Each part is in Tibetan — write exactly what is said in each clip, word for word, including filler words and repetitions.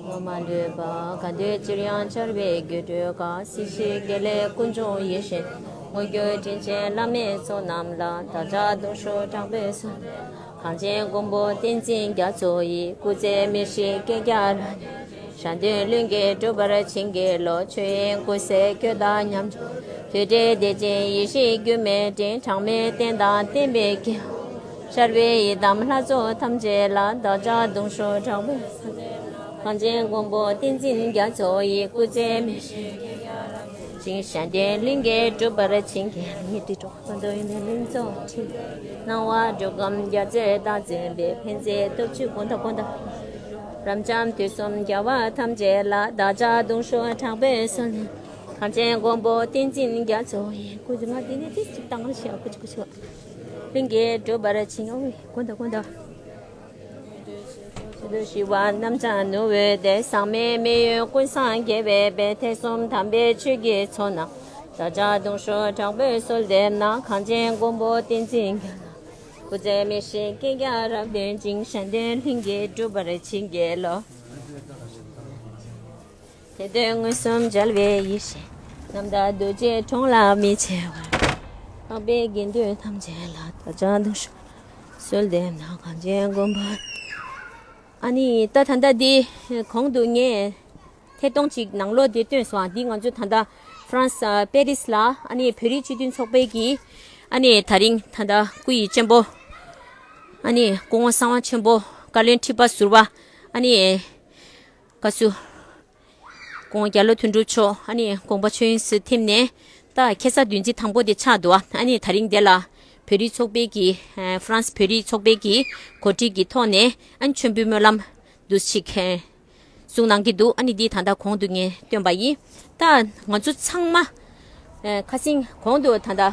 ལོ་མ་ལུས་པ། གང་འདུལ་ཅིར་ཡང་འཆར་བའི་རྒྱུད་གྲོལ་དཀའ། སྲིད་ཞིའི་དགེ་ལེགས་ཀུན་འབྱུང་ཡེ་ཤེས། དངོས་བརྒྱུད་དྲིན་ཅན་བླ་མའི་ཚོགས་རྣམས་ལ། བདག་ཅག་གདུང་ཤུགས་དྲག་པོས་གསོལ། གངས་ཅན་མགོན་པོ་བསྟན་འཛིན་རྒྱ་མཚོ་ཡི། སྐུ་ཚེ་མི་ཤིགས་བསྐལ་བརྒྱར་རབ། ཞལ་འདོན་ལྷུན་གྱིས་གྲུབ་པར་བྱིན་གྱིས་རློབས། ཆོས་དབྱིངས་ཀུན་གསལ་ཁྱོད་དང་མཉམ་འབྱོར། ཐོད་རྒལ་བདེ་ཆེན་ཡེ་ཤེས་རྒྱུད་སྨིན་འདྲེན། གྲངས་མེད་རྟེན་དང་བརྟེན་པའི་དཀྱིལ། ཤར་བའི་ཡི་དམ་ལྷ་ཚོགས་ཐམས་ཅད་ལ། བདག་ཅག་གདུང་ཤུགས་དྲག་པོས་གསོལ། གངས་ཅན་མགོན་པོ་བསྟན་འཛིན་རྒྱ་མཚོ་ཡི། སྐུ་ཚེ་མི་ཤིགས་ཞིང་། ཞལ་འདོན་ལྷུན་གྱིས་གྲུབ་པར་བྱིན་གྱིས་རློབས། ཡིད་དུ་འགྲོ་བ་དོན་ཡོད་ནས་ལྷུན་རྫོགས་ཁྲིད། སྣང་བ་འགྲོ་ཁམས་རྒྱ་མཚོའི་རྟགས་འཛིན་པའི། ཕན་མཛད་སྟོབས་བཅུ་དགོངས་དག་དགོངས་དག་རབ་འབྱམས་དུས་གསུམ་རྒྱལ་བ་ཐམས་ཅད་ལ། བདག་ཅག་གདུང་ཤུགས་དྲག་པོས་གསོལ། གངས་ཅན་མགོན་པོ་བསྟན་འཛིན་རྒྱ་མཚོ་ཡི། སྐུ་གཟུགས་ང་འདི་ནས་ཏིས་ཅིག་བཏང་ཞེས་སྐུ་ཅིག་སྐུ་ཅིག་ལྷུན་གྱིས་གྲུབ་པར་བྱིན། ཨོ་དགོངས་དག་དགོངས་དག་ཞི་བ་རྣམ་བྱང་ནུབ་འོད་ལྡན། ཟག་མེད་མི་གཡོ་ཀུན་བཟང་རྒྱལ་བའི་དཔལ། ཐེག་གསུམ་དམ་པའི་ཆོས་ཀྱི་མཚོ་ནང་། བདག་ཅག་གདུང་ཤུགས་དྲག་པོས་གསོལ་འདེབས་ན། གངས་ཅན་མགོན་པོ་བསྟན་འཛིན་རྒྱ་མཚོ། སྐུ་ཚེ་མི་ཤིགས་བསྐལ་བརྒྱར་རབ་བརྟན་ཅིང་། ཞལ་འདོན་ལྷུན་གྱིས་གྲུབ་པར་བྱིན་གྱིས་རློབས། དེ་དོན་མངོན་སུམ་མཇལ་བའི་ཡེ་ཤེས། རྣམ་དག་རྡོ་རྗེའི་གྲོང་ལ་མི་ཕྱེ་བར། འཕགས་པའི་དགེ་འདུན་ཐམས་ཅད་ལ། བདག་ཅག་གདུང་ཤུགས་གསོལ་འདེབས་ན། གངས་ཅན་མགོན་པོ། ཨ་ནི་ད་ད་ལྟ་འདི་གོང་དུ་ངས་ཐད་གཏོང་ཅིག་ནང་ལོགས་འདི་བཏོན་སོང་། འདི་ང་ཚོ་ད་ལྟ་ཧྥ་རན་སི་ཨ་པེ་རིས་ལ་ཨ་ནི་བོད་རིགས་སྤྱི་མཐུན་ཚོགས་པའི་གི་ཨ་ནི་ད་རིང་ད་ལྟ་སྐུ་ཡི་གཅེན་པོ་ཨ་ནི་སྐུ་ངོ་གསང་བ་ཆེན་པོ་བཀའ་བློན་ཁྲི་པ་ཟུར་པ་ཨ་ནི་བཀའ་ཟུར་སྐུ་ངོ་རྒྱ་ལོ་དོན་གྲུབ་མཆོག་ཨ་ནི་དགོངས་པ་ཆོས་དབྱིངས་སུ་ཐིམ་ནས། ད་ཁ་སང་བདུན་ཚིགས་དང་པོ་དེ་ཆགས་འདུག་ཨ་ནི་ད་རིང་དེ་ལ་བོད་རིགས་ཚོགས་པའི་གི་ཧྥ་རན་སི་བོད་རིགས་ཚོགས་པའི་གི་གོ་སྒྲིག་གི་ཐོག་ནས་ཨ་ནི་མཆོད་འབུལ་སྨོན་ལམ་འདུག་ཅིག་གསུང་གནང་གི་འདུག་ཨ་ནི་འདི་ད་ལྟ་གོང་དུ་ངས་བཏོན་པ་ཡིན། ད་ང་ཚོ་ཚང་མ་ཁ་སང་གོང་དུ་ད་ལྟ་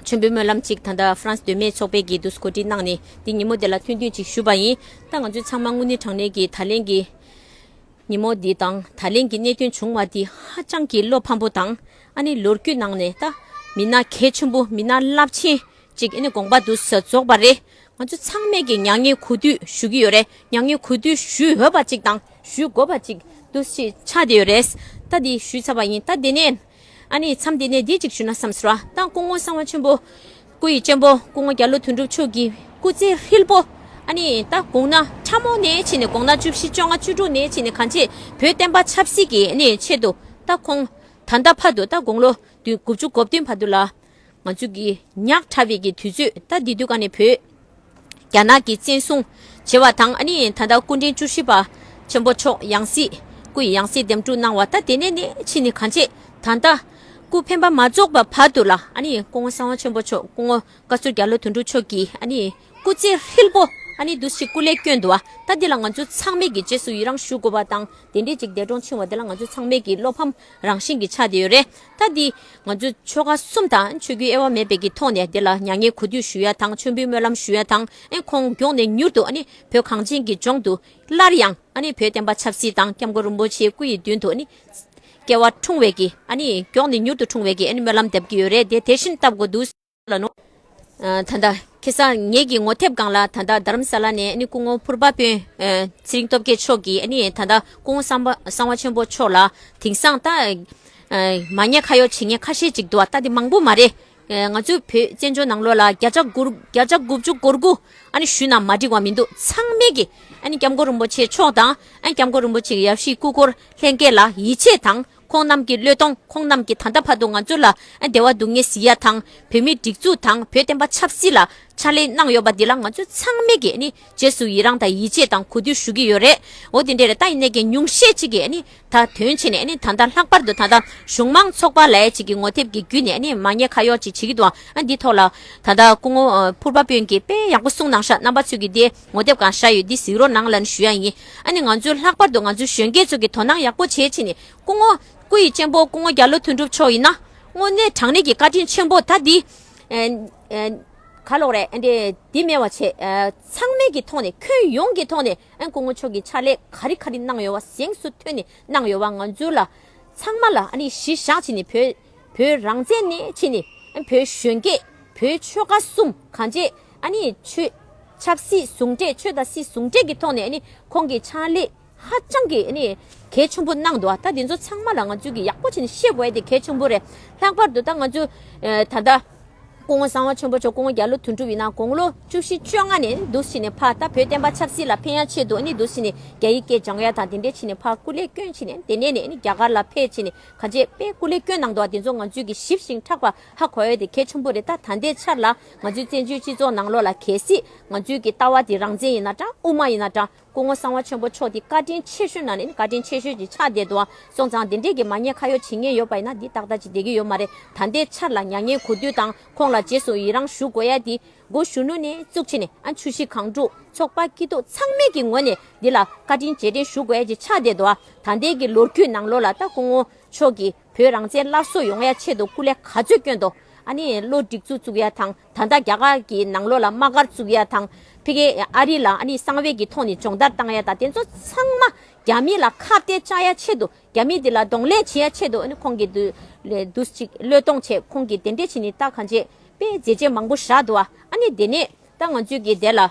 མཆོད་འབུལ་སྨོན་ལམ་ཅིག་ད་ལྟ་ཧྥ་རན་སི་མདོ་སྨད་ཚོགས་པའི་གི་འདུག་གོ་སྒྲིག་གནང་ནས་འདི་ཉིན་མོ་དེ་ལ་ཐུང་ཐུང་ཅིག་ཞུས་པ་ཡིན། ད་ང་ཚོ་ཚང་མ་དངོས་གནས་དྲང་གནས་ཀྱི་ད་ལན་གྱི་ཉིན་མོ་འདི་དང་ད་ལན་གྱི་གནད་དོན་བྱུང་བ་འདི་ཧ་ཅང་གི་བློ་ཕམ་པོ་དང་ཨ་ནི་ལོ་རྒྱུས་ནང་ནས་ད་མི་སྣ་གལ་ཆེན་པོ་མི་སྣ་རླབས་ཆེན་ཅིག་ཨ་ནི་དགོངས་པ་འདུག་ཟེར་རྫོགས་པ་རེད། ང་ཚོ་ཚང་མས་ཀྱི་མྱ་ངན་གུས་འདུད་ཞུ་གི་ཡོད་རེད། མྱ་ངན་གུས་འདུད་ཞུ་འོས་པ་ཅིག་དང་ཞུ་དགོས་པ་ཅིག་འདུག་ཅིག་ཆགས་བསྡད་ཡོད་རེད། ད་འདི་ཞུས་ཚར་བ་ཡིན། ད་འདི་ནས་ཨ་ནི་མཚམས་འདི་ནས་འདི་ཅིག་ཞུ་ན་བསམ་སོང་ར། ད་སྐུ་ངོ་གསང་བ་ཆེན་པོ་སྐུ་ཡི་གཅེན་པོ་སྐུ་ངོ་རྒྱ་ལོ་དོན་གྲུབ་མཆོག་གི་སྐུ་ཚེ་ཧྲིལ་པོ་ཨ་ནི་ད་དགུང་ན་ཕྲ་མོ་ནས་ཕྱིན་ནས་དགུང་ན་བཅུ་བཞི་བཅོ་ལྔ་བཅུ་དྲུག་ནས་ཕྱིན་ནས་གང་ཆེ་བོད་བསྟན་པ་ཆབ་སྲིད་ཀྱི་ཨ་ནི་ཆེད་དུ་ད་ཁོང་ད་ལྟ་བར་དུ་ད་དགུང་ལོ་དགུ་བཅུ་གོ་བདུན་བར་དུ་ལ་ང་ཚོ་གི་ཉག་ཕྲ་བའི་གི་དུས་ཚོད་ད་འདི་དུས་ག་ནས་བོད་རྒྱ་ནག་གི་བཙན་བཟུང་བྱེད་པ་དང་ཨ་ནི་ད་ལྟ་སྐུ་ཕྲེང་བཅུ་བཞི་པ་ཆེན་པོ་མཆོག་ཡང་སྲིད་སྐུ་ཡི་ཡང་སྲིད་འདེམས་སྒྲུག་གནང་བ་ད་དེ་ནས་ནས་ཕྱིན་ནས་གང་ཆེ་ད་ལྟ་སྐུ་འཕེན་པ་མ་རྫོགས་པ་བར་དུ་ལ་ཨ་ནི་སྐུ་ངོ་གསང་བ་ཆེན་པོ་མཆོག་སྐུ་ངོ་བཀའ་ཟུར་རྒྱ་ལོ་དོན་གྲུབ་མཆོག་གིས་ཨ་ནི་སྐུ་ཚེ་ཧྲིལ་པོ་ཨ་ནི་འདུག་ཞིག་སྐུ་ལས་བསྐྱོན་འདུག་བ། ད་འདི་ལ་ང་ཚོ་ཚང་མས་ཀྱི་རྗེས་སུ་ཡི་རང་ཞུ་དགོས་པ་དང་དེ་འདྲའི་ཅིག་འདས་གྲོངས་ཕྱིན་པ་དེ་ལ་ང་ཚོ་ཚང་མས་ཀྱི་བློ་ཕམ་རང་བཞིན་གྱི་ཆགས་བསྡད་ཡོད་རེད། ད་འདི་ང་ཚོ་ཆོལ་ཁ་གསུམ་དང་ཆོས་བརྒྱུད་དབྱེ་བ་མེད་པའི་གི་ཐོག་ནས་དེ་ལ་མྱ་ངན་གུས་འདུད་ཞུ་ཡ་དང་མཆོད་འབུལ་སྨོན་ལམ་ཞུ་ཡ་དང་ཨེ་ཁོང་མགྱོགས་ནས་མྱུར་དུ་ཨ་ནི་བོད་གངས་ཅན་གྱི་ལྗོངས་དུ་སླར་ཡང་ཨ་ནི་བོད་བསྟན་པ་ཆབ་སྲིད་དང་སྐྱབས་མགོན་རིན་པོ་ཆེའི་སྐུ་ཡི་མདུན་དུ་ཨ་ནི་སྐྱེ་བ་འཁྲུངས་པའི་གི་ཨ་ནི་མགྱོགས་ནས་མྱུར་དུ་འཁྲུངས་པའི་གི་ཨ་ནི་སྨོན་ལམ་འདེབས་ཀྱི་ཡོད་རེད། དེ་དེ་བཞིན་བཏབ་དགོས་འདུག་ལ་ནོ། ཨ་ད་ལྟ་ ཁ་སང་ངེད་ཀྱི་ངོ་དེབ་སྒང་ལ་ད་ལྟ་རྡ་རམ་ས་ལ་ནས་ཨ་ནི་སྐུ་ངོ་ཕུར་པ་དཔོན་ཨ་ཚེ་རིང་སྟོབས་རྒྱལ་མཆོག་གིས་ཨ་ནི་ད་ལྟ་སྐུ་ངོ་གསང་བ་གསང་བ་ཆེན་པོ་མཆོག་ལ་དེང་སང་ད་ཨ་མ་ཉེས་ཁ་གཡོག་བྱེད་མཁན་ཁ་ཤས་ཅིག་འདུག་བ། ད་དེ་མང་པོ་མ་རེད། ཨ་ང་ཚོའི་བོད་བཙན་བྱོལ་ནང་ལོགས་ལ་བརྒྱ་ཆ་དགུ་བརྒྱ་ཆ་དགུ་བཅུ་གོ་དགུ་ཨ་ནི་ཞུས་ན་མ་འགྲིག་པ་མི་འདུག། ཚང་མས་ཀྱི་ཨ་ནི་སྐྱབས་མགོན་རིན་པོ་ཆེ་མཆོག་དང་ཨ་ནི་སྐྱབས་མགོན་རིན་པོ་ཆེ་གི་ཡབ་གཞིས་སྐུ་འཁོར་ལྷན་རྒྱས་ལ་ཡིད་ཆེས་དང་། ཁོང་རྣམས་ཀྱི་བློས་གཏོང་། ཁོང་རྣམས་ཀྱིས་ད་ལྟ་བར་དུ་ང་ཚོ་ལ་ཨ་བདེ་བ་སྡུག་བསྔལ་གཟིགས་ཡ་དང་། བོད་མིའི་སྒྲིག་འཛུགས་དང་བོད་བསྟན་པ་ཆབ་སྲིད་ལ་ཕྱག་ལས་གནང་ཡོད་པ་འདི་ལ་ང་ཚོ་ཚང་མས་ཀྱིས་ཨ་ནི་རྗེས་སུ་ཡི་རང་དང་ཡིད་ཆེས་དང་གུས་འདུད་ཞུ་གི་ཡོད་རེད། འོ་དེ་འདྲས་རེད། ད་ཡིན་ནའི་ཀྱི་ཉུང་ཤས་ཅིག་གིས་ཨ་ནི་ད་དོན་བྱས་ནས་ཨ་ནི་ད་ལྟ་ལྷག་པར་དུ་ད་ལྟ་གཞུང་མང་ཚོགས་པ་ལབ་ཡ་ཅིག་གི་ངོ་དེབ་ཀྱི་བརྒྱུད་ནས་ཨ་ནི་མ་ཉེས་ཁ་གཡོག་ཅིག་བྱེད་ཀྱི་འདུག། ཨ་འདི་ཐོག་ལ་ད་ལྟ་སྐུ་ངོ་ཨ་ཕུར་པ་དཔོན་གྱིས་དཔེ་ཡག་པོ་གསུངས་གནང་ཤག། རྣམ་པ་ཚོས་ཀྱིས་དེ་ངོ་དེབ་སྒང་བཞག་ཡོད། འདི་གཟིགས་རོགས་གནང་ལབ་ནས་ཞུ་ཡ་ཡིན། ཨ་ནི་ང་ཚོས་ལྷག་པར་དུ་ང་ཚོའི་གཞོན་སྐྱེས་ཚོ་གིས་དོ་སྣང་ཡག་པོ་བྱས་བྱས་ནས་སྐུ་ངོ་སྐུ་ཡི་གཅེན་པོ་སྐུ་ངོ་རྒྱ་ལོ་དོན་གྲུབ་མཆོག་ཡིན་ན་དངོས་གནས་དྲང་གནས་ཀྱི་བཀའ་དྲིན་ཆེན་པོ་ད་འདི་ཨེ་ཨེ་ག་ལོག་རེད། ཨ་འདི་འདི་མེད་པ་བྱས། ཨེ་ཚང་མས་ཀྱི་ཐོག་ནས་ཁྱོན་ཡོངས་ཀྱི་ཐོག་ནས་ཨ་སྐུ་ངོ་མཆོག་གིས་ཕྱག་ལས་ག་རེ་ག་རེ་གནང་ཡོད་པ། གཟེངས་སུ་ཐོན་ནས་གནང་ཡོད་པ། ང་ཚོ་ལ་ཚང་མ་ལ་ཨ་ནི་གཞི་བཞག་བྱས་ནས་བོད་བོད་རང་བཙན་ནས་བྱས་ནས་ཨ་བོད་གཞོན་སྐྱེས་བོད་ཆོལ་ཁ་གསུམ་གང་བྱས་ཨ་ནི་ཆོས་ཆབ་སྲིད་ཟུང་འབྲེལ། ཆོས་དང་སྲིད་ཟུང་འབྲེལ་གྱི་ཐོག་ནས་ཨ་ནི་ཁོང་གི་ཕྱག་ལས་ཧ་ཅང་གི་ཨ་ནི་གལ་ཆེན་པོ་གནང་འདུག་ཨ། ད་དེ་ཚོ་ཚང་མ་ལ་ང་ཚོས་ཀྱི་ཡག་པོ་བྱས་ནས་ཤེས་དགོས་ཡ་དེ་གལ་ཆེན་པོ་རེད། ལྷག་པར་དུ་ད་ང་ཚོ་ཨེ་ད་ལྟ་སྐུ་ངོ་གསང་བ་ཆེན་པོ་མཆོག་སྐུ་ངོ་རྒྱ་ལོ་དོན་གྲུབ་ཡིན་ན་དགུང་ལོ་བཅུ་བཞི་བཅོ་ལྔ་ནས་འདུག་བྱས་ནས་ཕར་ད་བོད་བསྟན་པ་ཆབ་སྲིད་ལ་ཕན་ཡ་ཆེད་དུ་ཨ་ནི་འདུག་བྱས་ནས་རྒྱ་ཡིག་སྐད་སྦྱང་ཡ་དང་དེ་འདྲས་བྱས་ནས་ཕར་སྐུ་ལས་བསྐྱོན་བྱས་ནས་དེ་ནས་ནས་ཨ་ནི་རྒྱ་གར་ལ་ཕེབས་བྱས་ནས་ག་ཚད་དཔེ་སྐུ་ལས་བསྐྱོན་གནང་འདུག་བ། དེ་ཚོ་ང་ཚོས་ཀྱི་ཞིབ་ཅིང་ཕྲ་བ་ཧ་གོ་ཡ་དེ་གལ་ཆེན་པོ་རེད། ད་ད་ལྟའི་ཆར་ལ་ང་ཚོའི་བཙན་བྱོལ་སྤྱི་ཚོགས་ནང་ལོགས་ལ་གལ་སྲིད་ང་ཚོའི་གི་ལྟ་བ་དེ་རང་བཙན་ཡིན་ན་འདྲ། དབུ་མ་ཡིན་ན་འདྲ། སྐུ་ངོ་གསང་བ་ཆེན་པོ་མཆོག་དེ་བཀའ་དྲིན་ཆེ་ཤོས་ནང་ནས་བཀའ་དྲིན་ཆེ་ཤོས་ཀྱི་ཆགས་བསྡད་འདུག་ཨ། སོང་ཙང་དེ་འདྲས་ཀྱི་མ་ཉེས་ཁ་གཡོག་བྱེད་མཁན་ཡོད་པ་ཡིན་ན་འདི་ཏག་ཏག་ཅིག་བསྡད་ཀྱི་ཡོད་མ་རེད། ད་ལྟའི་ཆར་ལ་མྱ་ངན་གུས་འདུད་དང་ཁོང་ལ་རྗེས་སུ་ཡི་རང་ཞུ་དགོས་ཡ་དེ་སྒོ་གཞོན་ནུ་ནས་བཙུགས་བྱས་ནས་ཨ་ཆུ་བཞི་སྒང་དྲུག་ཚོགས་པ་སྐྱིད་སྡུག་ཚང་མས་ཀྱི་ངོས་ནས་འདི་ལ་བཀའ་དྲིན་རྗེས་དྲན་ཞུ་དགོས་ཡ་ཅིག་ཆགས་བསྡད་འདུག་ཨ། ད་ལྟའི་གི་ལོ་རྒྱུས་ནང་ལོགས་ལ་ད་སྐུ་ངོ་མཆོག་གིས་བོད་རང་བཙན་སླར་གསོ་ཡོང་ཡ་ཆེད་དུ་སྐུ་ལས་ག་ཚོད་བསྐྱོན་འདུག་ཨ་ནི་བློ་སྒྲིག་འཛུགས་བཙུགས་ཡ་དང་། ད་ལྟ་རྒྱ་གར་གྱི་ནང་ལོགས་ལ་དམག་སྒར་བཙུགས་ཡ་དང་། ཕ་གི་ཨ་རི་ལ་ཨ་ནི་གསང་བའི་གི་ཐོག་ནས་སྦྱོང་བརྡར་བཏང་ཡ་དང་དེ་ཚོ་ཚང་མ་རྒྱ་མི་ལ་ཁ་གཏད་བཅག་ཡ་ཆེད་དུ། རྒྱ་མི་འདི་ལ་གདོང་ལེན་བྱེད་ཡ་ཆེད་དུ་ཨ་ནི་ཁོང་གིས་དུ་ལས་དུ་ཅིག་བློས་གཏོང་བྱས། ཁོང་གིས་དེ་འདྲས་བྱས་ནས་ད་གང་བྱས་དཔེ་མཛད་རྗེས་མང་པོ་བཞག་འདུག་ཨ། ཨ་ནི་དེ་ནས་ད་ང་ཚོས་ཀྱི་དེ་ལ་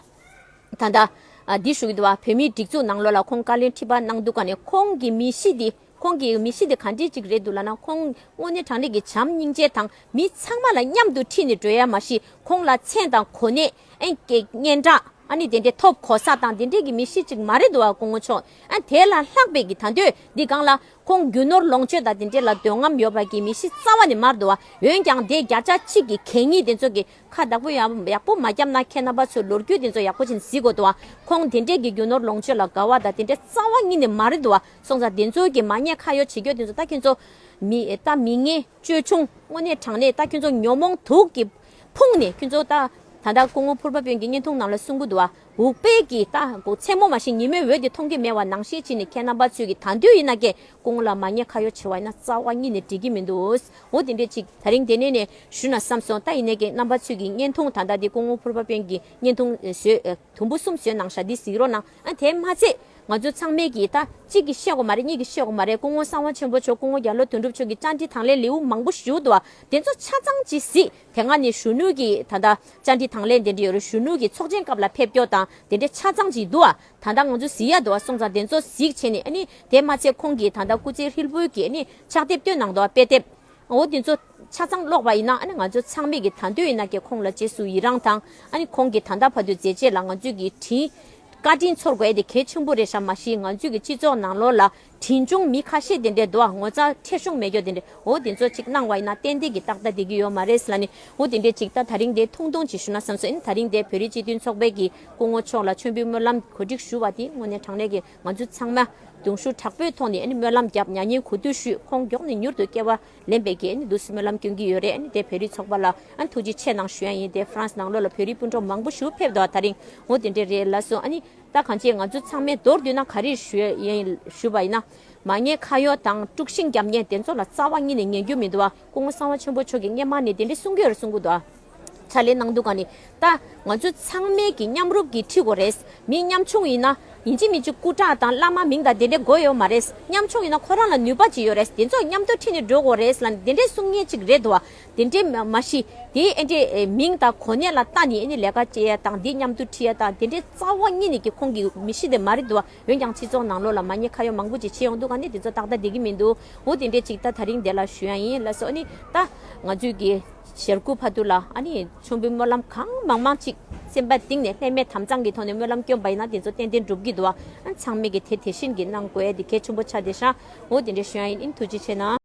ད་ལྟ་ཨ་འདི་ཞུ་གི་འདུག་བ། བོད་མིའི་སྒྲིག་འཛུགས་ནང་ལོགས་ལ་ཁོང་བཀའ་བློན་ཁྲི་པ་གནང་འདུག་ག་ནས་ཁོང་གི་མི་གཤིས་འདི། ཁོང་གི་མི་གཤིས་དེ་ག་འདྲས་ཅིག་རེད་འདུག་ལབ་ན། ཁོང་དངོས་གནས་དྲང་གནས་ཀྱི་བྱམས་སྙིང་རྗེ་དང་མི་ཚང་མ་ལ་མཉམ་དུ་ཁྲིད་ནས་འགྲོ་ཡ་མ་གཞི་ཁོང་ལ་མཚན་དང་གོ་གནས་ཨེ་ཀྱི་སྙན་གྲགས་ཨ་ནི་དེ་འདྲས་ཐོབ་གོ་ས་དང་དེ་འདྲས་ཀྱི་མི་གཤིས་ཅིག་མ་རེད་འདུག་ཨ། སྐུ་ངོ་མཆོག་ཨ་དེ་ལ་ལྷག་པའི་གི་ད་འདོད་འདི་སྒང་ལ་ཁོང་རྒྱུ་ནོར་ལོངས་སྤྱོད་དང་དེ་འདྲས་ལ་འདོད་རྔམ་ཡོད་པ་གི་མི་གཤིས་རྩ་བ་ནས་མ་རེད་འདུག་ཨ། འོན་ཀྱང་དེ་བརྒྱ་ཆ་གཅིག་གི་གད་སྙིགས་དེ་ཚོ་གི་ཁ་བདག་པོ་ཡག་ཡག་པོ་མ་བརྒྱབ་ན་ཁྱེད་རྣམ་པ་ཚོས་ལོ་རྒྱུས་དེ་ཚོ་ཡག་པོ་ཅིག་གཟིགས་དགོས་འདུག་ཨ། ཁོང་དེ་འདྲས་ཀྱི་རྒྱུ་ནོར་ལོངས་སྤྱོད་ལ་དགའ་བ་དང་དེ་འདྲས་རྩ་བ་ཉིད་ནས་མ་རེད་འདུག་ཨ། སོང་ཙང་དེ་ཚོ་གི་མ་ཉེས་ཁ་གཡོག་བྱེད་རྒྱུ་དེ་ཚོ་ད་ཁྱེད་ཚོ་མི་ད་མི་ངན་ཅོལ་ཆུང་དངོས་གནས་དྲང་གནས་ད་ཁྱེད་ཚོ་ཉོན་མོངས་དུག་གི་ཕུང་ནས་ཁྱེད་ཚོ་ད་ད་ལྟ་སྐུ་ངོ་ཕུར་པ་དཔོན་གྱི་བརྙན་ཐུང་ནང་ལ་གསུང་གི་འདུག་ཨ། འུག་པའི་གི་ད་མཚན་མོ་མ་ཤེས་ཉིན་མོའི་འོད་དེ་མཐོང་གི་མེད་པ་ནང་བཞིན་བྱས་ནས་ཁྱེད་རྣམ་པ་ཚོས་ཀྱི་ད་འདོད་ཡིན་ན་ཀྱེ་སྐུ་ངོ་ལ་མ་ཉེས་ཁ་གཡོག་བྱེད་པ་ཡིན་ན་རྩ་བ་ཉིད་ནས་འགྲིག་གི་མི་འདུག། འོ་དེ་འདྲས་ཅིག་ད་རིང་དེ་ནས་ནས་ཞུ་ན་བསམ་སོང་། ད་ཡིན་ནའི་ཀྱེ་རྣམ་པ་ཚོས་ཀྱི་བརྙན་ཐུང་ད་ལྟ་འདི་སྐུ་ངོ་ཕུར་པ་དཔོན་གྱི་བརྙན་ཐུང་བཟོས་དུམ་བུ་གསུམ་བཟོས་གནང་ཤག། འདི་གཟིགས་རོགས་གནང་། ཨ་དེ་མ་ཚད་ང་ཚོ་ཚང་མས་ཀྱིས་ད་གཅིག་གིས་བཤད་དགོས་མ་རེད། གཉིས་ཀྱིས་བཤད་དགོས་མ་རེད། སྐུ་ངོ་གསང་བ་ཆེན་པོ་མཆོག་སྐུ་ངོ་རྒྱ་ལོ་དོན་གྲུབ་མཆོག་གི་བཅར་འདྲི་དང་ལེན་ལེའུ་མང་པོ་ཞིག་འདུག་བ། དེ་ཚོ་ཆ་ཚང་ཅིག་གཟིགས། དེ་སྔ་ནས་གཞོན་ནུ་གི་ད་ལྟ་བཅར་འདྲི་དང་ལེན་དེ་འདྲ་ཡོད་རེད། གཞོན་ནུ་གི་ཚོགས་ཆེན་སྐབས་ལ་ཕེབས་སྐྱོར་དང་དེ་འདྲ་ཆ་ཚང་ཅིག་འདུག་བ། ད་ལྟ་ང་ཚོ་གཟིགས་ཡ་འདུག་བ། སོང་ཙང་དེ་ཚོ་གཟིགས་བྱས་ནས་ཨ་ནི་དེ་མ་ཚད་ཁོང་གིས་ད་ལྟ་སྐུ་ཚེ་ཧྲིལ་པོའི་གི་ཨ་ནི་ཕྱག་དེབ་བཏོན་གནང་འདུག་བ། དཔེ་དེབ། འོ་དེ་ཚོ་ཆ་ཚང་ཀློག་པ་ཡིན་ན་ཨ་ནི་ང་ཚོ་ཚང་མས་ཀྱི་ད་འདོད་ཡིན་ན་ཀྱེ་ཁོང་ལ་རྗེས་སུ་ཡི་རང་དང་ཨ་ནི་ཁོང་གི་ད་ལྟ་བར་དུ་མཛད་རྗེས་ལ་ང་ཚོས་ཀྱི་དྲིན་བཀའ་དྲིན་ཚོར་དགོས་དེ་གལ་ཆེན་པོ་རེད་ཤག། མ་གཞི་ང་ཚོས་ཀྱི་སྤྱི་ཚོགས་ནང་ལོགས་ལ་དྲིན་ཆུང་མི་ཁ་ཤས་དེ་འདྲས་འདུག་ཨ། ངོ་ཚ་ཁྲེལ་གཞུང་མེད་རྒྱུ་དེ་འདྲས། འོ་དེ་ཚོ་ཅིག་གནང་བ་ཡིན་ན་ཏན་ཏན་གྱི་ཏག་ཏག་བསྡད་ཀྱི་ཡོད་མ་རེད་ཟེར་ལབ་ནས། འོ་དེ་འདྲས་ཅིག་ད་ད་རིང་དེ་ཐུང་ཐུང་ཅིག་ཞུ་ན་བསམ་སོང་། ཨ་ནི་ད་རིང་དེ་བོད་རིགས་སྤྱི་མཐུན་ཚོགས་པའི་གི་སྐུ་ངོ་མཆོག་ལ་མཆོད་འབུལ་སྨོན་ལམ་གོ་སྒྲིག་ཞུ་བ་དེ་དངོས་གནས་དྲང་གནས་ཀྱི་ང་ཚོ་ཚང་མ་གདུང་ཤུགས་དྲག་པོའི་ཐོག་ནས་ཨ་ནི་སྨོན་ལམ་བརྒྱབ། མྱ་ངན་གུས་འདུད་ཞུས། ཁོང་མགྱོགས་ནས་མྱུར་དུ་སྐྱེ་བ་ལེན་པའི་གི་ཨ་ནི་འདུག་སེ་སྨོན་ལམ་སྐྱོན་གྱི་ཡོད་རེད། ཨ་ནི་དེ་བོད་རིགས་ཚོགས་པ་ལ་ཨ་ནི་ཐུགས་རྗེ་ཆེ་གནང་ཞུ་ཡ་ཡིན། དེ་ཧྥ་རན་སི་ནང་ལོགས་ལ་བོད་རིགས་སྤུན་གྲོགས་མང་པོ་ཞིག་ཕེབས་འདུག་ད་རིང་འོ་དེ་འདྲས་རེད་ལགས་སོ། ཨ་ནི་ད་གང་ཅི་ང་ཚོ་ཚང་མས་མདོར་བསྡུས་ན་ག་རེ་ཞུ་ཡ་ཡིན་ཞུས་པ་ཡིན་ན། མ་ཉེས་ཁ་གཡོག་དང་དཀྲུག་ཤིང་རྒྱབ་མཁན་དེ་ཚོ་ལ་རྩ་བ་ཉིད་ནས་ཉན་རྒྱུ་མི་འདུག་བ། སྐུ་ངོ་གསང་བ་ཆེན་པོ་མཆོག་གིས་སྔས་མ་ནས་དེ་འདྲས་གསུང་གི་ཡོད་རེད། གསུང་གི་འདུག་བ། ཕྱག་ལས་གནང་འདུག་ག་ནི། ད་ང་ཚོ་ཚང་མས་ཀྱི་མཉམ་རུབ་ཀྱིས་ཁྲིད་དགོས་རེད། མི་ཉམ་ཆུང་ཡིན་ན་ ཡིན་གཅིག་མིན་གཅིག་སྐུ་དྲག་དང་བླ་མ་མིང་དང་དེ་འདྲས་དགོས་ཡོད་མ་རེད། ཉམ་ཆུང་ཡིན་ན་ཁོ་རང་ལ་ནུས་པ་ཅིག་ཡོད་རེད། དེ་ཚོ་མཉམ་དུ་ཁྲིད་ནས་འགྲོ་དགོས་རེད་ལབ་ནས་དེ་འདྲས་གསུང་མཁན་ཅིག་རེད་འདུག་བ། དེ་འདྲས་མ་ཤི། དེ་ཨེ་འདྲས་མིང་དང་གོ་གནས་ལ་ལྟ་ནས་ཨེ་ནི་ལས་ཀ་བྱེད་ཡ་དང་དེ་མཉམ་དུ་ཁྲིད་ཡ་དང་དེ་འདྲས་རྩ་བ་ཉིད་ནས་ཀྱི་ཁོང་གི་མི་ཤི་དེ་མ་རེད་འདུག་བ། འོན་ཀྱང་སྤྱི་ཚོགས་ནང་ལོགས་ལ་མ་ཉེས་ཁ་གཡོག་མང་པོ་ཅིག་བྱེད་ཡོང་འདུག་ག་ནི་དེ་ཚོ་ཏག་ཏག་བསྡད་ཀྱི་མི་འདུག་འོ་དེ་འདྲས་ཅིག་ད་ད་རིང་དེ་ལ་ཞུ་ཡ་ཡིན་ལགས་སོ། ཨ་ནི་ད་ང་ཚོས་ཀྱི་ཞལ་སྐུ་ཕ་དུ་ལ་ཨ་ནི་མཆོད་འབུལ་སྨོན་ལམ་གང་མང་མང་ཅིག་སེམས་པ་གཏིང་ནས་ལྷད་མེད་དྭངས་གཙང་གི་ཐོག་ནས་སྨོན་ལམ་བསྐྱོན་པ་ཡིན་ན་དེ་ཚོ་ཏན་ཏན་འགྲུབ་ཀྱི་འདུག་བ། ཨ་ཚང་མས་ཀྱི་དེ་དེ་བཞིན་གྱི་གནང་དགོས་ཡ་དེ་གལ་ཆེན་པོ་ཆགས་བསྡད་ཤག་འོ་དེ་འདྲས་ཞུ་ཡ་ཡིན། ཨིན། ཐུགས་རྗེ་ཆེ་གནང་།